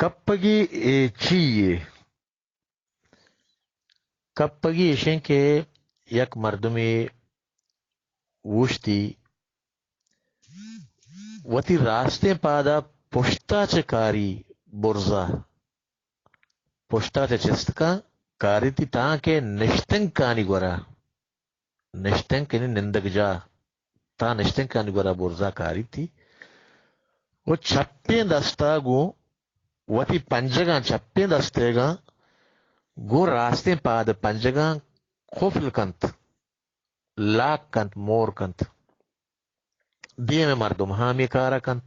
کپگی اے چی یے؟ کپگی ایشیں کہ یک مردمے اوشتی وتی راستیں پادا پشتا چہ کاری برزا، پشتا چہ چست کن کاری تی تاں کہ نشتنکانی گورا، نشتنک یعنی نندگ جاہ، تاں نشتنکانی گورا برزا کاری تی و چپیں دستا گوں وتی پنجگاں، چپیں دستیگاں گوں راستیں پاد پنجگاں قفل کنت، لاک کنت، مور کنت۔ دیم مردم ہاں ہمے کارا کنت۔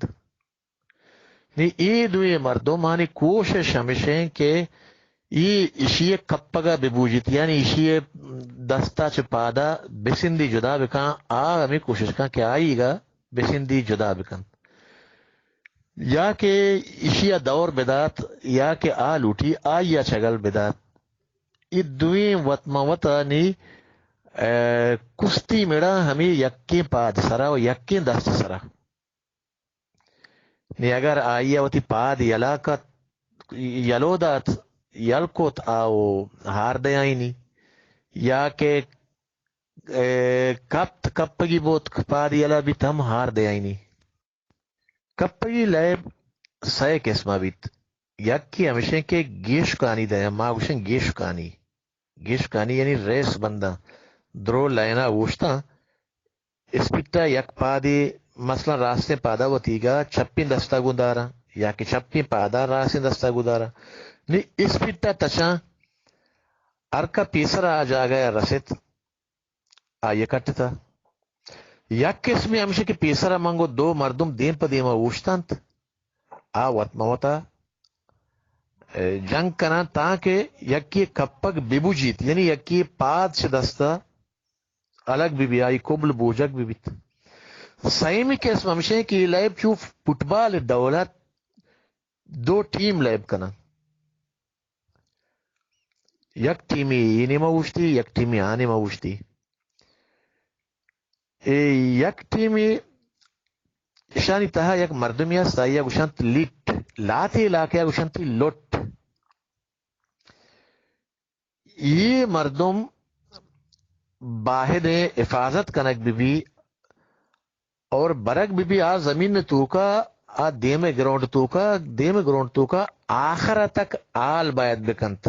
نی اے دوئیں مردمانی کوشش ہمیشیں کہ ای اشی کپگا ببوجیت، یعنی اشی دستا چہ پادا بسندی جدا بکن، آ ہمے کوشش کن کہ آئیگا بسندی جدا بکن، یا کہ اشیا دور بدات، یا کہ آ لوٹی آئیا چگل بدات۔ ای دوئیں وت ما وتانی، اے، کستی مڑا ہمے یکیں پاد سرا و یکیں دست سرا۔ نی اگر آئی ء وتی پاد یلا کت، یلو دات، یل کت، آ و ہار دیائینی، یا کہ، اے، کپت، کپگی بوت، پاد یلا بیت، ہم ہار دیائینی۔ کپگی لیب سئے قسم بیت۔ یکے ہمیشیں کہ گیشکانی دیم، ما گوشیں گیشکانی۔ گیشکانی یعنی ریس بنداں، درو لائنا اوشتاں، اسپیٹا یک پادے، مثلاً راستیں پادا وتیگا چپیں دستا گوں داراں، یا کہ چپیں پادا راستیں دستا گوں داراں۔ نی اسپیٹا تچاں، ہرکا پیسرا آ جاگہ ء رست، آئی ء کٹتہ۔ یک قسمے ہمیش کہ پیسرا من گوں دو مردم دیم پہ دیما اوشتنت، آ وت مہ وتا، اے، جنگ کناں تانکہ یکے کپگ ببوجیت، یعنی یکے پاد چہ دستا الگ بہ بی، آئی کبل بوجگ بہ بیت۔ سیمی قسم ہمیشیں کہ اے لیب چو فٹبال ڈولت دو ٹیم لیب کناں۔ یک ٹیمی اے نیمہ اوشتی، یک ٹیمی آ نیمہ اوشتی۔ اے یک ٹیمی، اشانی تہا یک مردمی است، آئی ء گوشنت لٹ، لاتے علاقے ء گوشنتی لٹ۔ اے مردم باہدیں حفاظت کنگ بہ بی اور برگ بہ بی آ زمین توکا، آ دیم گراؤنڈ توکا، دیم گراؤنڈ توکا آخر تک آل باید بکنت۔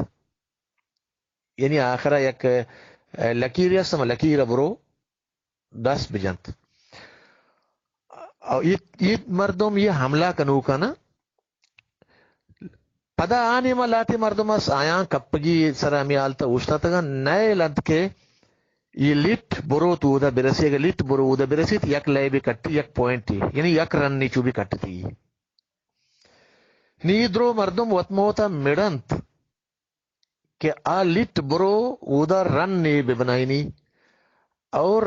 یعنی آخر یک، اے، لکیر است، ہما لکیر برو دست بجنت۔ او اے، اے مردم اے حملہ کنوکانا پدا آ نیما لاتے مردم است، آیاں کپگی سر ہمے حالت ء اوشتاتگاں، نئیل انت کہ اے لٹ بروت اودا برسی، اگہ لٹ برو اودا برسیت، یک لیبے کٹی، یک پوائنٹے، یعنی یک رنے چو بی کٹتی۔ نی اے درو مردم وت مہ وتا مڑنت کہ آ لٹ برو اودا رنے بہ بنائینی اور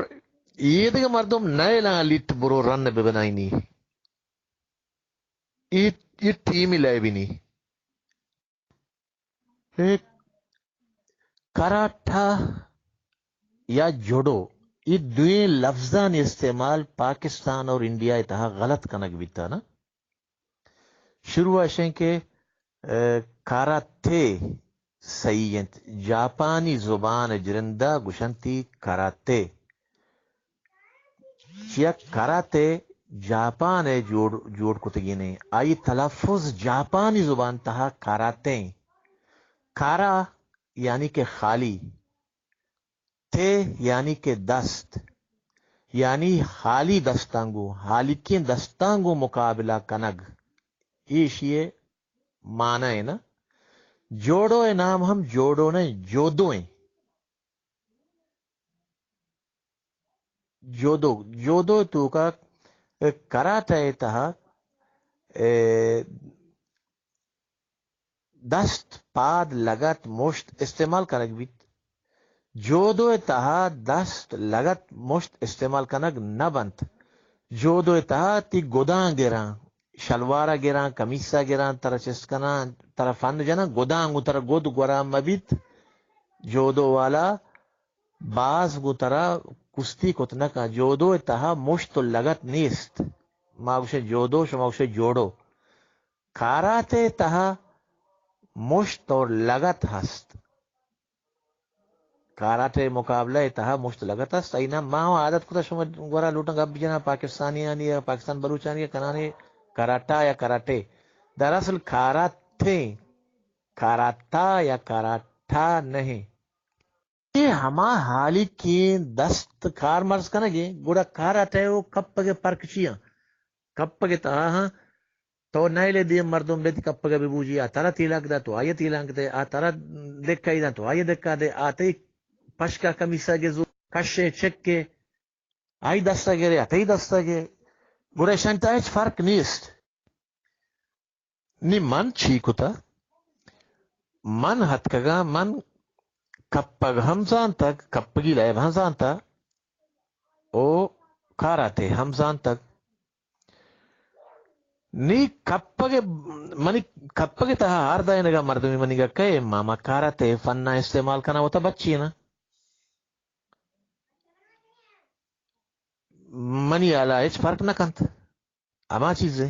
اے دگہ مردم نئیلاں لٹ برو رن بہ بنائینی۔ اے، اے ٹیمی لیبی نی۔ اے کراٹا یا جوڈو، اے دوئیں لفظانی استعمال پاکستان اور انڈیا ء تہا غلط کنگ بیتا نا۔ شروع اشیں کہ، اے، کاراتے صحیح انت۔ جاپانی زبان جرندہ گوشنتی کاراتے۔ چیا کراتے جاپان ء جوڑ، جوڑ کتگین انت۔ آئی تلفظ جاپانی زبان تہا کاراتے انت۔ کارا یعنی کہ خالی، تے یعنی کہ دست، یعنی خالی دستاں گوں، ہالیکیں دستاں گوں مقابلہ کنگ۔ ایشی ء معنی ء نا۔ جوڈو ء نام ہم جوڈو نہ، جودو انت۔ جودو، جودو توکا، اے، کراٹے تہا، اے، دست، پاد، لگت، مشت استعمال کنگ بیت۔ جودو تہا دست، لگت، مشت استعمال کنگ نہ بنت۔ جودو تہا تی گداں گراں، شلوارا گراں، کمیسا گراں، ترا چست کناں، ترا فن جناں، گداں گوں ترا گد گورا مہ بیت۔ جودو والا باز گوں ترا کستی کت نہ کن۔ جودو ء تہا مشت و لگت نیست۔ ما گوشیں جودو، شما گوشے جوڈو۔ کاراتے تہا مشت اور لگت ہست۔ کاراٹے مقابلہ ءِ تہا مشت لگت است، ای نہ ما ہم عادت کتا شما گورا لوٹاں گپ بجناں پاکستانیانی یا پاکستان بلوچانی یا کنانے کراٹا یا کراٹے۔ دراصل کاراتیں، کاراتا یا کراٹا نہیں۔ اے ہما حالیکیں دست کارمرز کنگے، گڑا کاراٹے و کپگ ءِ پرک چیاں؟ کپگ ءِ تہا ہاں تو نئیلے دیم مردم بیت کپگ ءَ بہ بوجی، آ ترا تیلانک دات تو آئی ءَ تیلانک دے، آ ترا دکہ ای دات تو آئی ءَ دکہ دے، آ تئی پشک ءَ کمیسگ ءِ زور کش ءِ چک ءِ آئی دست ءَ گرے، آ تئی دست ءَ گرے۔ گڑا ایشانی تہا ہچ فرق نیست۔ نی من چی کتا؟ من ہتکگاں، من کپگ ہم زانتگ، کپگی لیب ہم زانتا، او کاراتے ہم زانتگ۔ نی کپگ، منی کپگ ءِ تہا ہار دائینگا مردمی منیگا کئے، ماما کاراتے فنا استعمال کنا وتا بچی نا۔ منی حالا ہچ فرق نہ کنت۔ ہما چیزیں۔